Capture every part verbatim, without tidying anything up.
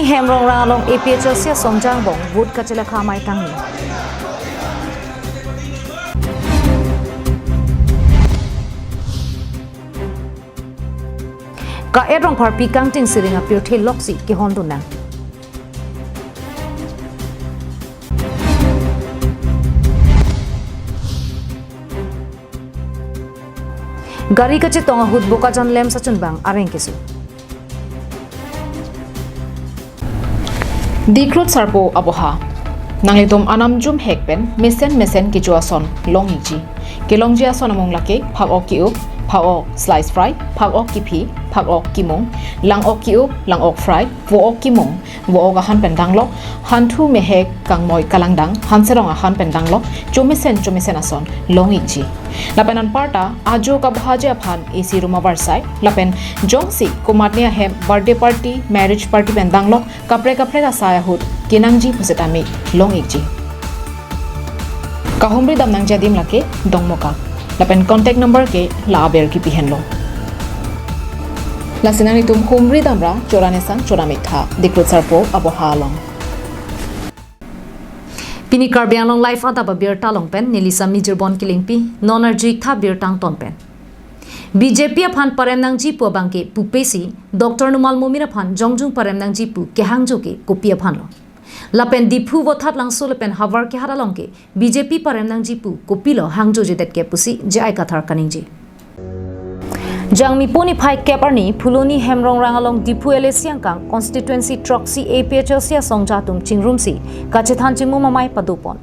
Hemrongrang along A P H L C asong angbong vote kachelakha amei tanglo. Ka-et Rongpharpi kangting siring apirthe loksi kehondun nang. Gari kachetong ahut Bokajan LAMPS achunbang areng keso. Diklut sarpo aboha. Nanglitum anam jumhek pen mesen mesen kecho ason long-ikji. Kelongji ason amung lake phak-ok ki-up, phak-ok slice fry, phak-ok kiphi, phak-ok kimung, lang-ok ki-up, lang-ok fry, vo-ok kimung, vo-ok ahan pen danglok, hanthu mehek kangmoi kalangdang, hanserong ahan pen danglok, chomesen chomesen ason long-ikji. Lapen anparta ajo kabohaji aphan A C room avarsai, lapen jongsi komatne ahem birthday party, marriage party pen danglok, kaprek kaprek asai ahut kenangji pusitame long-ikji. Kahumri dam nangji adim lake Dongmukak. Lapen contact number ke la aber kipi henlo. Lasi nanglitum humri damra chora nesang chora mitha, Diklut sarpo aboha along. Pini Karbi Anglong Live adap abirta along pen neli Sami Jirbon Kilingpi, non arju-ik tha birta angton pen. B J P aphan parem nangji pu abangke pupesi, Doctor Numal Momin aphan jongjung parem nangji pu kehangjo ke kopi aphanlo. Lapen Diphu Vothatlangso lapen Howraghat along ke B J P parem nangji pu kopilo hangjojedet ke pusi J I Kathar kaningje. Jangmi po niphai kep arni Phuloni Hemrongrang along Diphu L A C angkang constituency throksi A P H L C asongja atum chingrumsi kachethan chimum amei padopon.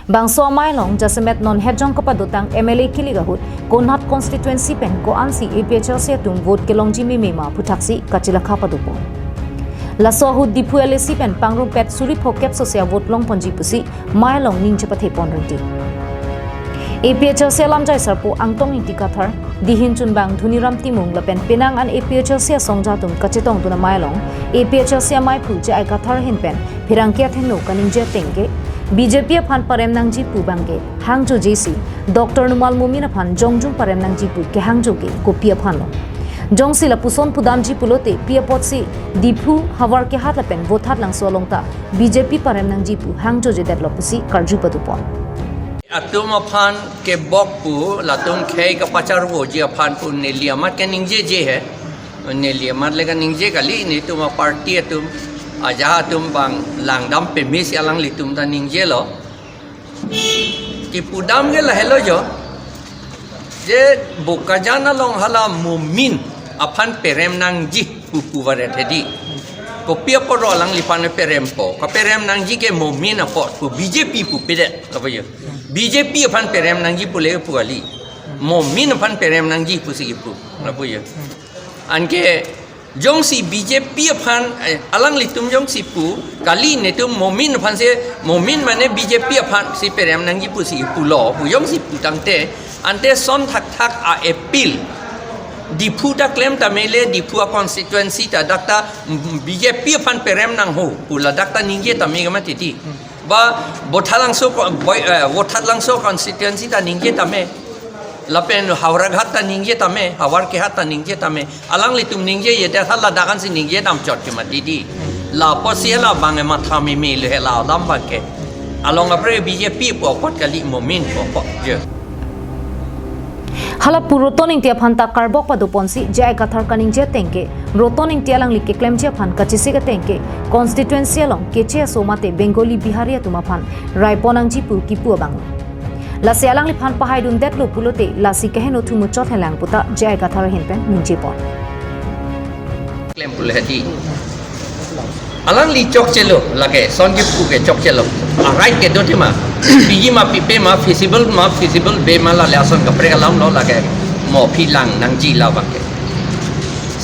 Bangso amei along jasemet non hetjong kapadotang M L A kilik ahut konat constituency pen ko-ansi A P H L C atum vote kelongji meme ma aputhaksi kachelakha padopon. Laso ahut Diphu L A C pen pangrumpet suri phokep sose avote longponji pusi amei along ning chepathepon rinti. A P H L C alamjai sarpo Angtong Ingti Kathar, dihin chunbang Dhoniram Timung lapen penang an A P H L C asongja atum kachetongdun amei along A P H L C ameiphu J I Kathar ahin pen pherangke athengno kaningje ateng ke, B J P aphan parem nangji pu abangke hangjojesi, Doctor Numal Momin aphan jongjung parem nangji pu kehangjo ke kopi aphanlo. Jongsi lapuson pudamji pulote pi apotsi Diphu, Howraghat lapen Vothatlangso along ta B J P parem nangji pu hangjojedetlo pusi karju padopon. Atum aphan kebok pu, latum khei kapacharvoji aphan pu neli amat kaningjeje he. Neli amat le kaningje kali, netum aparty atum, ajahak atum bang langdam pemesi alanglitum ta ningjelo. Kipudam ke lahelo jo. Je Bokajan along hala Momin aphan perem nangji pu puvaret hedi. Kopi apot ro alangliphan perempo. Kaperem nangji ke Momin apot pu B J P pu pidet. Apa yo? B J P aphan perem nangji pule pu kali. Momin aphan perem nangji pusi kipu. Apa yo? Anke jongsi B J P aphan, eh, alanglitum jongsi pu, kali netum Momin aphan si, Momin mane B J P aphan si perem nangji pusi pulo, pu jongsi pu tangte, ante son thakthak a-appeal. Diphu ta klem tame le, Diphu a-constituency ta dak ta, mm, B J P aphan perem nangho, pu ladak ta ningje tame kama titi. Ba Vothatlangso ko-, boi-, eh, Vothatlangso constituency ta ningje tame. Lapen Howraghat ta ningje tame, Howraghat ta ningje tame. Alanglitum ningjejedet hala dak ansi ningje damchot ke ma didi. La apotsi la bang ema thami mi le la dam bangke. Along apre B J P pu apot kali, Momin pu apot je. Hala pu Roton Ingti aphan ta karbok padoponsi J I Kathar kaningje ateng ke, Roton Ingti alangli keklemji aphan kachesik ateng ke, constituency along Keche aso mate Bengali Bihari atum aphan raipon nangji pu kipu abang. Lasi alangliphan pahaidundetlo pulote lasi keheno thu muchot helang puta J I Kathar ahin pen ningjepon. Klem pule hedi. Alangli chokchelo lake, son kipu ke chokchelo. A right ke do thima. Piji ma pipe ma, feasible ma, feasible be ma, la le ason kaprek alam lo lake. Mo phi lang nangji la bangke.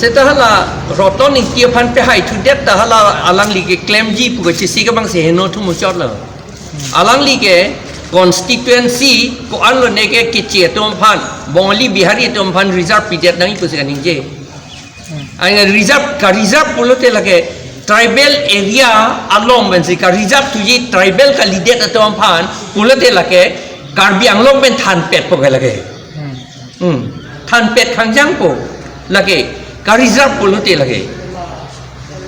Seta hala Roton Ingti aphan pehai thudet ta hala alangli keklemji pu kachesik abang si heno thu muchotlo. Alangli ke constituency ko-an lone ke Keche atum aphan, Bengali Bihari atum aphan reserve pidet nangji pusi kaningje. Ang reserve, ka-reserve pulote lake tribal area along pensi ka-reserve thuji tribal kalidet atum aphan pulote lake Karbi Anglong pen thanpetpo ke lake. Hmm. Thanpet khangjangpo lake ka-reserve pulote lake.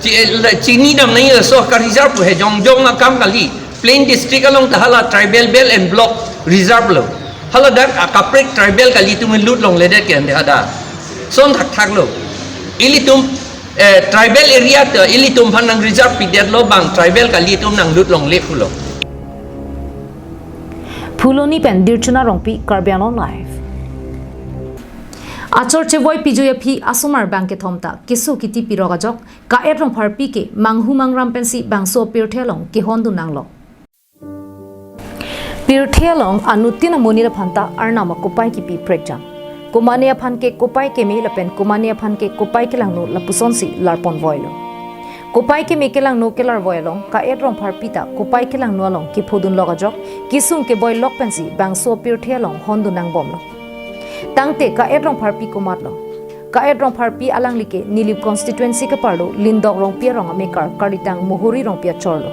Chi-, la chini dam nangji laso ka reserve he jongjong akam kali. Plain district along ta hala tribal belt and block reserve lo. Hala dak akaprek tribal kali atum lut longledet ke ande hada. Son thakthak lo. Ilitum, eh, tribal area ta ilitum aphan nang reserve pidet lo bang tribal kali atum nang lut longle pulo. Phuloni pen Dirchuna Rongpi, Karbi Anglong Live. Achor chevoi pijui aphi asomar bangkethom ta keso kiti pirok ajok, Ka-et Rongpharpi ke manghu mangram pensi bangso pirthe along kehondun nanglok. Pirthe along anuttin amonit aphan ta Arnam akopai kipi prekjam. Komane aphan ke kopai keme lapen komane aphan ke kopai kelangno lapusonsi larponvoilo. Kopai keme kelangno kelarvoi along Ka-et Rongpharpi ta kopai kelangno along kephodunlok ajok kesung keboilok pensi bangso pirthe along hondun nangbomlo. Tangte Ka-et Rongpharpi komatlo? Ka-et Rongpharpi alangli ke Nilip constituency keparlo Lindok Rongpi arong amekar karditang Mohori Rongpi achorlo.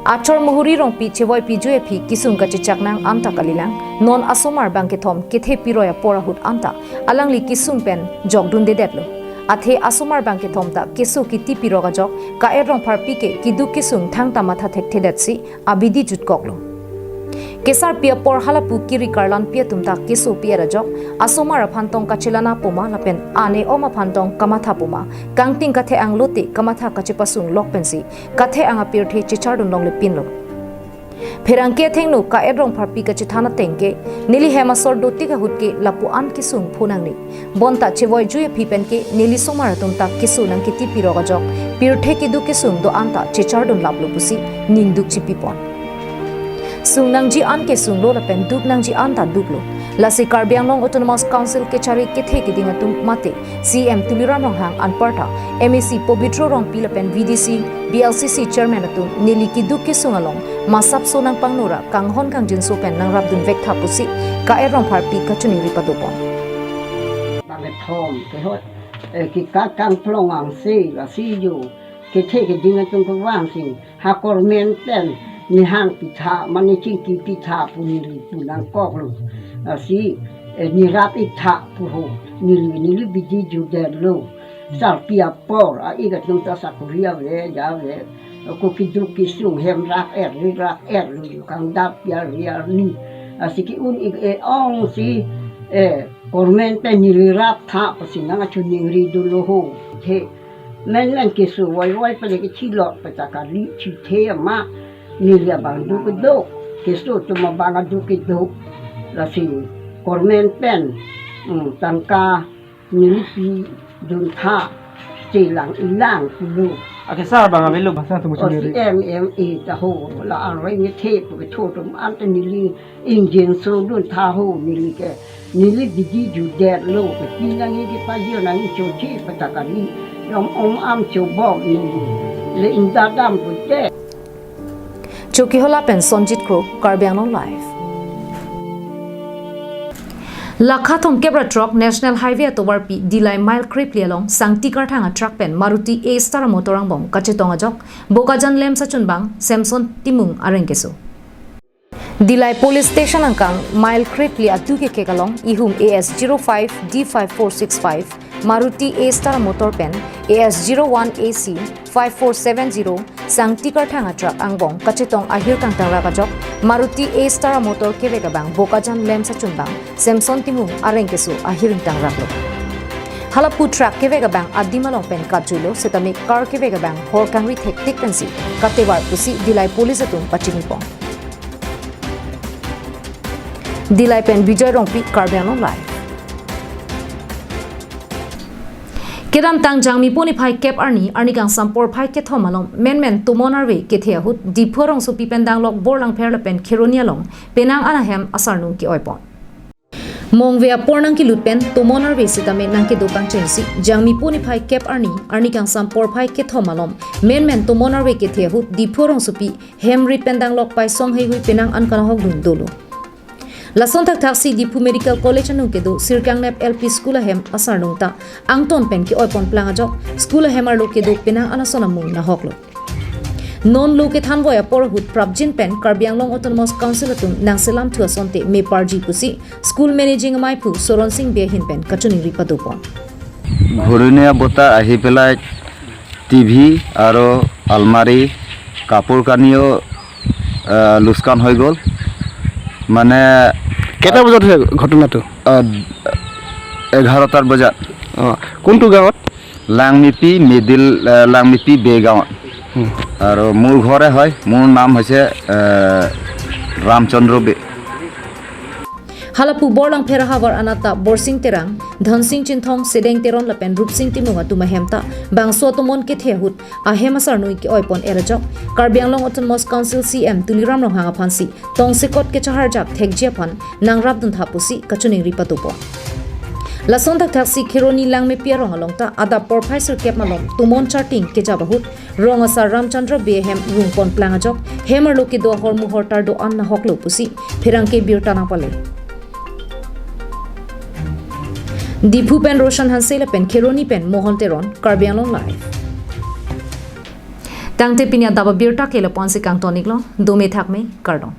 Achor Mohori Rongpi chevoi pijui aphi kesung kachechak nang anta kalilang, non asomar bangkethom kethe piroi apor ahut anta alangli kesung pen jokdundedetlo. Athe asomar bangkethom ta keso kiti pirok ajok, Ka-et Rongpharpi ke keduk kesung thangta matha thekthedetsi abidi jutkoklo. Kesarpi apor halapu kiri karlanpi atum ta keso pi-et ajok, asomar aphan tong kachelang-a poma lapen ane om aphan tong kamatha poma, kangting kathe-ang lote kamatha kachepasunglok pensi kathe-ang apirthe chechardun longle pinlo. Pherangke athengno Ka-et Rongpharpi kachethan ateng ke, neli hem asor dotik ahut ke lapu-an kesung phu nangne. Bonta chevoi jui aphi pen ke neli somar atum ta keso nangkiti pirok ajok, pirthe keduk kesung do-an ta chechardun laplo pusi ningduk chipipon. Sung nangji an ke sunglo lapen duk nangji an ta duklo. Lasi Karbi Anglong Autonomous Council kechari kethe keding atum mate C M Tuliram Ronghang anparta M A C Pobitro Rongpi lapen V D C, V L C C chairman atum neli keduk kesung along masapso nangpangno ra kanghon kangjinso pen nangrapdunvek tha pusi Ka-et Rongpharpi kachiningri padopon. Bangkethom kehot, eh, kekak kangplong angse lasi jo kethe keding atum kevangsi ha government pen nihang pitha mane chingki pitha pu neli pu nangkoklo. Lasi, eh, nirap-ik tha pu ho, neli neli bidi judetlo. Sarpi apor a-ik atum ta sakori ave ja ave. Ko keduk kesung hem rak-er ri rak-er lo ju kangdap ya ri arni. Lasi ke-un-ik e-ongsi, eh, government pen neli rap tha pusi nangchiningri dunlo ho. The menmen keso voivoi pale kechilok peta kali chithe ma neli abang duk kedo, keso atum abang aduk kedo. Lasi government pen, mm, tangka neli pidun tha, chelang ilang pulo. Ake sar bang avelo. Bangsa atum o chiningri. C M M A ta ho, la aroi ngethe pu ketho atum anta neli ingjinso dun tha ho neli ke. Neli bidi judetlo, ke pinangi kepajir nangchoji peta kali. Yom om am chobom neli. Le inda dam pute. Chokihola pen Sonjit Kro, Karbi Anglong Live. Lakha thomkep ra throk National Highway atovarpi Dillai mile krephli along Sangti Karthang a-truck pen Maruti A Star motor angbong kachetong ajok, Bokajan LAMPS achunbang Samson Timung areng keso. Dillai Police Station angkang mile krephli atu kekek along ihum A S zero five D five four six five Maruti A Star motor pen A S zero one A C five four seven zero Sangti Karthang a-truck angbong kachetong ahir kangtangrak ajok, Maruti A Star motor kevek abang Bokajan LAMPS achunbang Samson Timung areng keso ahir ingtangraklo. Halapu truck kevek abang adim along pen katjuilo, setame car kevek abang hor kangri thektik pensi katevar pusi Dillai Police atum pachinipon. Dillai pen Bijoy Rongpi, Karbi Anglong Live. Kedamtang Jangmipo niphai kep arni, arni kangsam porphai kethom alom, menmen tomon arve kethe ahut, Diphu rongsopi pen danglok Borlangpher lapen Kheroni along penang an ahem asarnung ke-oipon. Mongve apor nangkelut pen tomon arve sitame nangkedo pangchengsi, Jangmipo niphai kep arni, arni kangsam porphai kethom alom, menmen tomon arve kethe ahut, Diphu rongsopi hem rit pen danglok Paisong Heihui penang an kanahokdun dolo. Lason thakthaksi Diphu Medical College anung kedo Sirkangnep L P School ahem asarnung ta angton pen ke-oipon plang ajok, school ahem arlo kedo penang an ason amung nahoklo. Non lo kethanvoi apor ahut prapjin pen Karbi Anglong Autonomous Council atum nangselamthu asonte meparji pusi school managing amaiphu Soron Sing Bey ahin pen kachiningri padopon. ঘূৰ্ণিবতাহ আহি পেলাই টিভি আৰু আলমাৰি, কাপোৰ কানিও, আহ, লোকচান হৈ গ'ল। মানে কেইটা বজাত হৈছে ঘটনাটো? আহ, এঘাৰটাৰ বজাত। অ, কোনটো গাঁৱত? লাংমিপি মিডিল, আহ, লাংমিপি বে গাঁৱত। হুম। আৰু মোৰ ঘৰে হয়, মোৰ নাম হৈছে, আহ, ৰামচন্দ্ৰ বে। Halapu Borlangpher ahavar anat ta Borsing Terang, Dhansing Chinthong, Sedeng Teron lapen Rupsing Timung atum ahem ta bangso atomon kethe ahut ahem asarnui ke-oipon er ajok Karbi Anglong Autonomous Council C M Tuliram Ronghang aphansi tongsekot kechaharjak thekji aphan nangrapdun tha pusi kachiningri patupo. Lason thakthaksi Kheroni Langmepi arong along ta adap porphai sirkep malom tomon charting kejap ahut rong asar Ramchandra Bey ahem rungpon plang ajok hem arlo kedo ahor muhor tardo-an nahoklo pusi pherangke birta nangpale. Diphu pen Roshan Hanse lapen Kheroni pen Mohon Teron, Karbi Anglong Live. Tangte pini adap abirta ke lapu-ansi kangton-iklo, dome thakme, kardom.